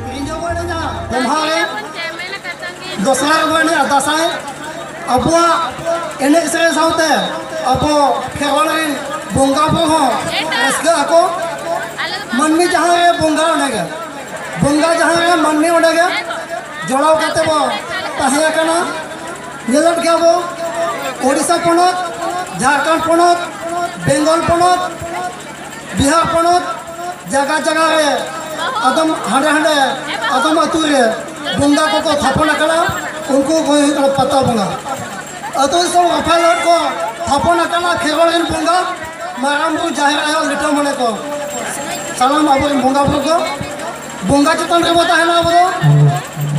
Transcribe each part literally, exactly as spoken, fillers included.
ᱛᱮᱦᱮᱧ ᱫᱚᱵᱚᱱ ᱮᱱᱮᱡᱟ ᱜᱚᱢᱦᱟ ᱨᱮ, ᱫᱚᱥᱨᱟ ᱨᱮᱵᱚᱱ ᱮᱱᱮᱡᱟ ᱫᱟᱸᱥᱟᱭ᱾ ᱟᱵᱚᱣᱟᱜ ᱮᱱᱮᱡ ᱥᱮᱨᱮᱧ ᱥᱟᱶᱛᱮ ᱟᱵᱚ ᱠᱷᱮᱨᱣᱟᱲ ᱨᱮᱱ ᱵᱚᱸᱜᱟ ᱵᱩᱨᱩ ᱦᱚᱸ ᱨᱟᱹᱥᱠᱟᱹᱜ ᱟᱠᱚ᱾ ᱢᱟᱹᱱᱢᱤ ᱡᱟᱦᱟᱸ ᱨᱮ ᱵᱚᱸᱜᱟ ᱚᱸᱰᱮ ᱜᱮ, ᱵᱚᱸᱜᱟ ᱡᱟᱦᱟᱸ ᱨᱮ ᱢᱟᱹᱱᱢᱤ ᱚᱸᱰᱮ ᱜᱮ ᱡᱚᱲᱟᱣ ᱠᱟᱛᱮ ᱵᱚ ᱛᱟᱦᱮᱸ ᱟᱠᱟᱱᱟ᱾ ᱧᱮᱞᱮᱫ ᱜᱮᱭᱟ ᱵᱚ, ᱳᱰᱤᱥᱟ ᱯᱚᱱᱚᱛ, ᱡᱷᱟᱲᱠᱷᱚᱸᱰ ᱯᱚᱱᱚᱛ, ᱵᱮᱝᱜᱚᱞ ᱯᱚᱱᱚᱛ, ᱵᱤᱦᱟᱨ ᱯᱚᱱᱚᱛ, ᱡᱟᱭᱜᱟ ᱡᱟᱭᱜᱟ ᱨᱮ ᱟᱫᱚᱢ ᱦᱟᱸᱰᱮ ᱦᱟᱸᱰᱮ ᱟᱫᱚᱢ ᱟᱹᱛᱩ ᱨᱮ ᱵᱚᱸᱜᱟ ᱠᱚᱠᱚ ᱛᱷᱟᱯᱚᱱ ᱟᱠᱟᱱᱟ᱾ ᱩᱱᱠᱩ ᱠᱚ ᱦᱩᱭᱩᱜ ᱠᱟᱱᱟ ᱯᱟᱛᱟ ᱵᱚᱸᱜᱟ᱾ ᱟᱹᱛᱩ ᱫᱤᱥᱚᱢ ᱨᱟᱯᱷᱟ ᱞᱳᱰ ᱠᱚ ᱛᱷᱟᱯᱚᱱ ᱟᱠᱟᱱᱟ ᱠᱷᱮᱨᱣᱟᱲ ᱨᱮᱱ ᱵᱚᱸᱜᱟ, ᱢᱟᱨᱟᱝ ᱵᱩᱨᱩ, ᱡᱟᱦᱮᱨ ᱟᱭᱳ, ᱞᱤᱴᱟᱹ ᱢᱚᱬᱮ ᱠᱚ, ᱥᱟᱱᱟᱢ ᱟᱵᱚᱨᱮᱱ ᱵᱚᱸᱜᱟ ᱵᱩᱨᱩ ᱠᱚ᱾ ᱵᱚᱸᱜᱟ ᱪᱮᱛᱟᱱ ᱨᱮᱵᱚ ᱛᱟᱦᱮᱱᱟ ᱟᱵᱚ ᱫᱚ᱾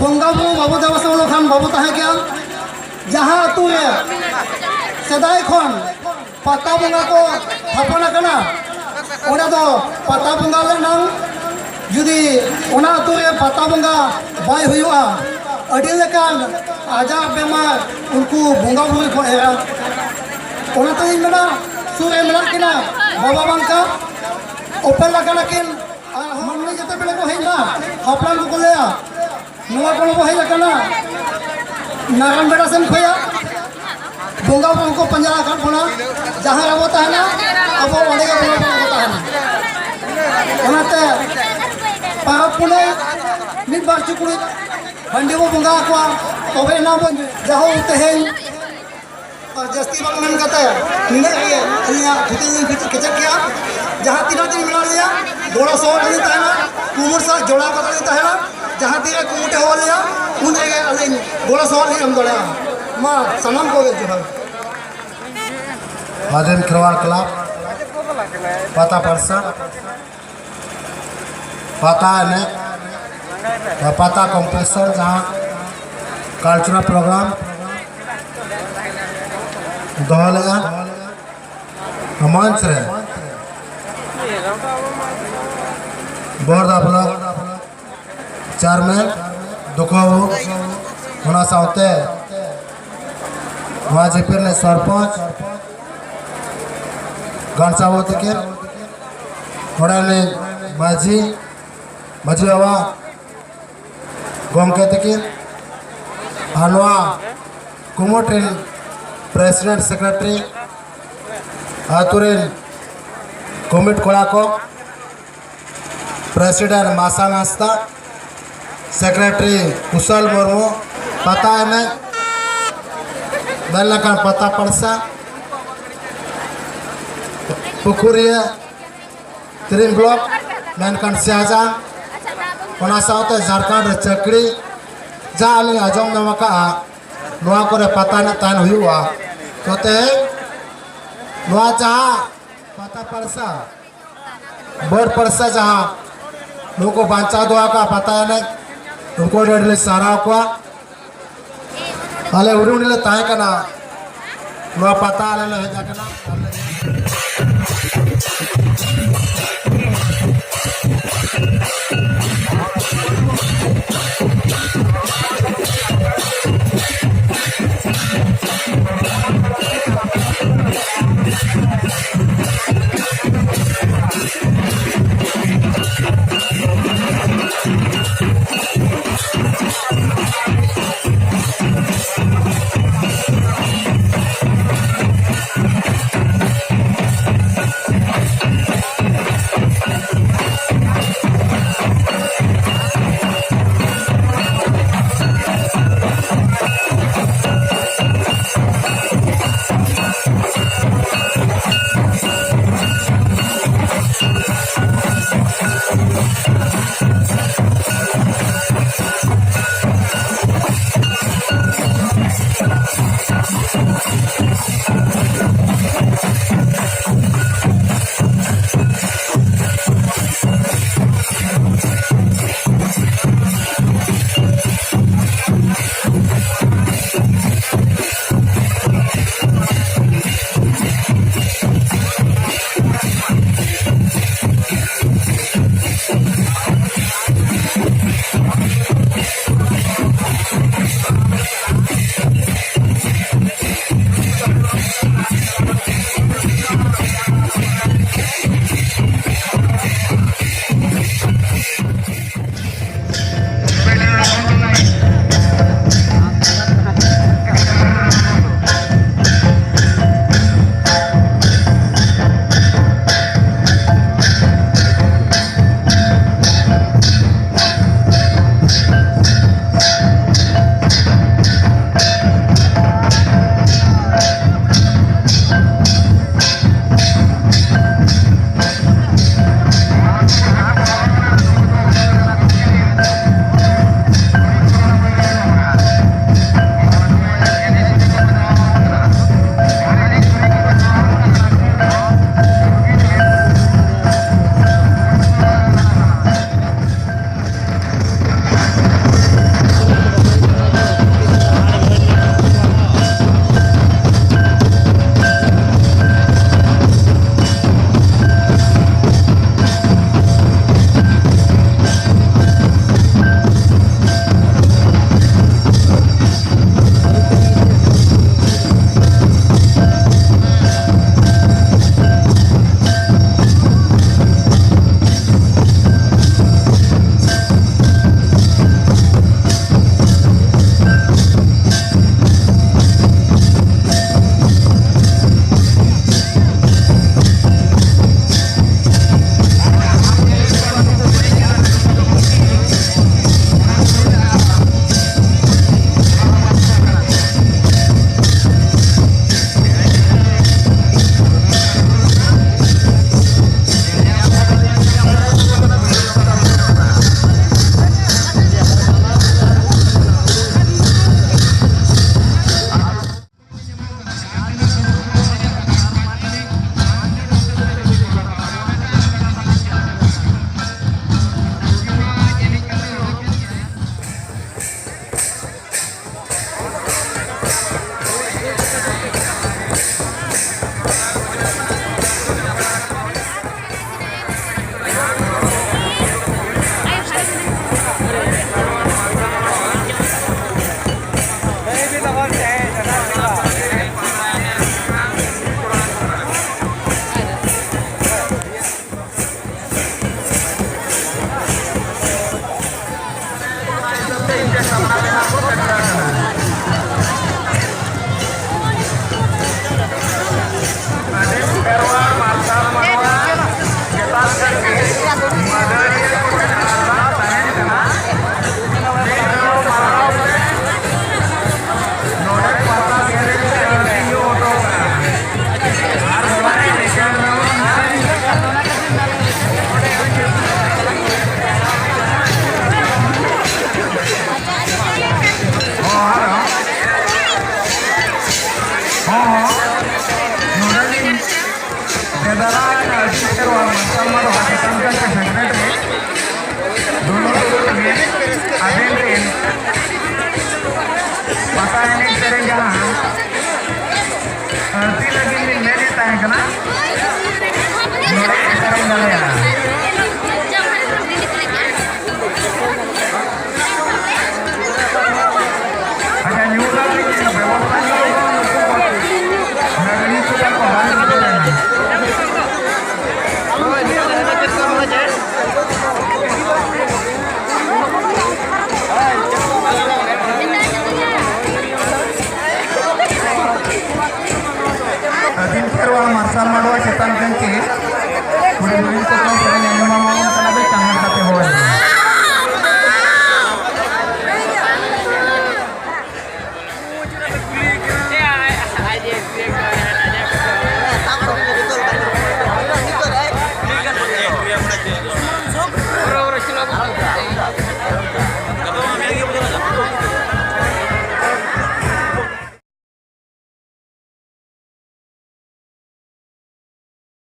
ᱵᱚᱸᱜᱟ ᱵᱩᱨᱩ ᱵᱟᱵᱚ ᱫᱮᱵᱟ ᱥᱮᱵᱟ ᱞᱮᱠᱷᱟᱱ ᱵᱟᱵᱚ ᱛᱟᱦᱮᱸ ᱠᱮᱭᱟ᱾ ᱡᱟᱦᱟᱸ ᱟᱹᱛᱩ ᱨᱮ ᱥᱮᱫᱟᱭ ᱠᱷᱚᱱ ᱯᱟᱛᱟ ᱵᱚᱸᱜᱟ ᱠᱚ ᱛᱷᱟᱯᱚᱱ ᱟᱠᱟᱱᱟ, ᱚᱸᱰᱮ ᱫᱚ ᱯᱟᱛᱟ ᱵᱚᱸᱜᱟ ᱞᱮᱱᱟᱝ ᱡᱩᱫᱤ ᱚᱱᱟ ᱟᱹᱛᱩ ᱨᱮ ᱯᱟᱛᱟ ᱵᱚᱸᱜᱟ ᱵᱟᱭ ᱦᱩᱭᱩᱜᱼᱟ, ᱟᱹᱰᱤ ᱞᱮᱠᱟᱱ ᱟᱡᱟᱨ ᱵᱮᱢᱟᱨ ᱩᱱᱠᱩ ᱵᱚᱸᱜᱟ ᱵᱩᱨᱩ ᱠᱚ ᱮᱨᱟ᱾ ᱚᱱᱟᱛᱮᱧ ᱢᱮᱱᱟ, ᱥᱩᱨ ᱨᱮ ᱢᱮᱱᱟᱜ ᱠᱤᱱᱟ ᱵᱟᱵᱟ ᱵᱟᱝᱠᱟ, ᱚᱯᱮᱞ ᱟᱠᱟᱱᱟ ᱠᱤᱱ᱾ ᱟᱨ ᱢᱟᱹᱱᱢᱤ ᱡᱚᱛᱚ ᱵᱮᱲᱟ ᱠᱚ ᱦᱮᱡ ᱮᱱᱟ, ᱦᱟᱯᱲᱟᱢ ᱠᱚᱠᱚ ᱞᱟᱹᱭᱟ, ᱱᱚᱣᱟ ᱠᱚᱨᱮ ᱵᱚ ᱦᱮᱡ ᱟᱠᱟᱱᱟ ᱱᱟᱨᱟᱱ ᱵᱮᱲᱟ ᱥᱮᱱ ᱠᱷᱚᱭᱟᱜ᱾ ᱵᱚᱸᱜᱟ ᱵᱩᱨᱩ ᱠᱚ ᱯᱟᱸᱡᱟ ᱟᱠᱟᱫ ᱵᱚᱱᱟ, ᱡᱟᱦᱟᱸ ᱨᱮᱵᱚ ᱛᱟᱦᱮᱱᱟ, ᱟᱵᱚ ᱚᱸᱰᱮ ᱜᱮ ᱵᱚᱸᱜᱟ ᱵᱩᱨᱩ ᱠᱚ ᱛᱟᱦᱮᱱᱟ᱾ ᱚᱱᱟᱛᱮ ᱯᱟᱨᱟᱵᱽ ᱯᱩᱱᱟᱹᱭ ᱢᱤᱫ ᱵᱟᱨ ᱪᱩᱠᱲᱩᱡ ᱦᱟᱺᱰᱤ ᱵᱚ ᱵᱚᱸᱜᱟ ᱟᱠᱚᱣᱟ, ᱛᱚᱵᱮ ᱮᱱᱟᱝ ᱵᱚᱱ ᱡᱟᱦᱳ ᱛᱮᱦᱮᱧ ᱟᱨ ᱡᱟᱹᱥᱛᱤ ᱵᱟᱝ ᱢᱮᱱ ᱠᱟᱛᱮ ᱱᱤᱱᱟᱹᱜ ᱜᱮ ᱟᱹᱞᱤᱧᱟᱜ ᱛᱷᱩᱛᱤ ᱞᱤᱧ ᱠᱮᱪᱮᱫ ᱠᱮᱜᱼᱟ᱾ ᱡᱟᱦᱟᱸ ᱛᱤᱱᱟᱹᱜ ᱫᱤᱱ ᱢᱮᱱᱟᱜ ᱞᱤᱧᱟ, ᱜᱚᱲᱚ ᱥᱚᱦᱚᱫ ᱞᱤᱧ ᱛᱟᱦᱮᱱᱟ, ᱠᱩᱢᱩᱴ ᱥᱟᱶ ᱡᱚᱲᱟᱣ ᱠᱟᱛᱮ ᱞᱤᱧ ᱛᱟᱦᱮᱱᱟ᱾ ᱡᱟᱦᱟᱸ ᱛᱤᱨᱮ ᱠᱩᱢᱩᱴᱮ ᱦᱚᱦᱚ ᱞᱮᱭᱟ, ᱩᱱ ᱨᱮᱜᱮ ᱟᱹᱞᱤᱧ ᱜᱚᱲᱚ ᱥᱚᱦᱚᱫ ᱞᱤᱧ ᱮᱢ ᱫᱟᱲᱮᱭᱟᱜᱼᱟ᱾ ᱢᱟ ᱥᱟᱱᱟᱢ ᱠᱚᱜᱮ ᱡᱚᱦᱟᱨ᱾ ᱟᱫᱤᱢ ᱠᱷᱮᱨᱣᱟᱲ ᱠᱞᱟᱵᱽ, ᱯᱟᱛᱟ ᱯᱟᱨᱥᱟ, ᱯᱟᱛᱟ ᱮᱱᱮᱡ, ᱯᱟᱛᱟ ᱠᱚᱢᱯᱤᱴᱤᱥᱚᱱ, ᱡᱟᱦᱟᱸ ᱠᱟᱞᱪᱟᱨᱟᱞ ᱯᱨᱳᱜᱨᱟᱢ ᱫᱚᱦᱚ ᱞᱮᱫᱼᱟ, ᱢᱚᱧᱪ ᱨᱮ ᱵᱚᱨᱫᱟ ᱵᱞᱚᱠ ᱪᱮᱭᱟᱨᱢᱮᱱ ᱫᱩᱠᱷᱩ ᱵᱟᱹᱵᱩ, ᱚᱱᱟ ᱥᱟᱶᱛᱮ ᱱᱚᱣᱟ ᱡᱤᱯᱤ ᱨᱤᱱᱤᱡ ᱥᱚᱨᱯᱚᱧᱪ ᱜᱟᱱᱥᱟ ᱵᱟᱹᱵᱩ ᱛᱟᱹᱠᱤᱱ, ᱱᱚᱰᱮ ᱨᱤᱱᱤᱡ ᱢᱟᱹᱡᱷᱤ, ᱢᱟᱹᱡᱷᱤ ᱵᱟᱵᱟ, ᱜᱚᱢᱠᱮ ᱛᱟᱹᱠᱤᱱ ᱟᱨ ᱱᱚᱣᱟ ᱠᱩᱢᱩᱴ ᱨᱮᱱ ᱯᱨᱮᱥᱤᱰᱮᱱᱴ, ᱥᱮᱠᱨᱮᱴᱟᱨᱤ, ᱟᱹᱛᱩ ᱨᱮᱱ ᱠᱚᱢᱤᱴ ᱠᱚᱲᱟ ᱠᱚ, ᱯᱨᱮᱥᱤᱰᱮᱱᱴ ᱢᱟᱥᱟᱝ ᱦᱟᱸᱥᱫᱟ, ᱥᱮᱠᱨᱮᱴᱟᱨᱤ ᱠᱩᱥᱚᱞ ᱢᱩᱨᱢᱩ, ᱯᱟᱛᱟ ᱮᱱᱮᱡ, ᱢᱮᱱ ᱞᱮᱠᱷᱟᱱ ᱯᱟᱛᱟ ᱯᱟᱲᱥᱟ, ᱯᱩᱠᱷᱩᱨᱤᱭᱟᱹ, ᱛᱤᱨᱤᱢ ᱵᱞᱚᱠ, ᱢᱮᱱᱠᱷᱟᱱ ᱥᱤᱭᱟᱡᱟᱝ, ᱚᱱᱟ ᱥᱟᱶᱛᱮ ᱡᱷᱟᱲᱠᱷᱚᱸᱰ ᱨᱮ ᱪᱟᱹᱠᱨᱤ, ᱡᱟ ᱟᱹᱞᱤᱧ ᱟᱸᱡᱚᱢ ᱧᱟᱢ ᱟᱠᱟᱫᱼᱟ, ᱱᱚᱣᱟ ᱠᱚᱨᱮ ᱯᱟᱛᱟ ᱮᱱᱮᱡ ᱛᱟᱦᱮᱱ ᱦᱩᱭᱩᱜᱼᱟ᱾ ᱛᱚ ᱛᱮᱦᱮᱧ ᱱᱚᱣᱟ ᱡᱟᱦᱟᱸ ᱯᱟᱛᱟ ᱯᱟᱲᱥᱟ, ᱵᱟᱹᱲ ᱯᱟᱲᱥᱟ ᱡᱟᱦᱟᱸ ᱱᱩᱠᱩ ᱵᱟᱧᱪᱟᱣ ᱫᱚᱦᱚ ᱟᱠᱟᱫ ᱯᱟᱛᱟ ᱮᱱᱮᱡ, ᱩᱱᱠᱩ ᱟᱹᱰᱤ ᱟᱹᱰᱤ ᱞᱮ ᱥᱟᱨᱦᱟᱣ ᱠᱚᱣᱟ᱾ ᱟᱞᱮ ᱦᱩᱰᱤᱧ ᱦᱩᱰᱤᱧ ᱞᱮ ᱛᱟᱦᱮᱸ ᱠᱟᱱᱟ, ᱱᱚᱣᱟ ᱯᱟᱛᱟ ᱟᱞᱮ ᱞᱮ ᱦᱮᱡ ᱟᱠᱟᱱᱟ᱾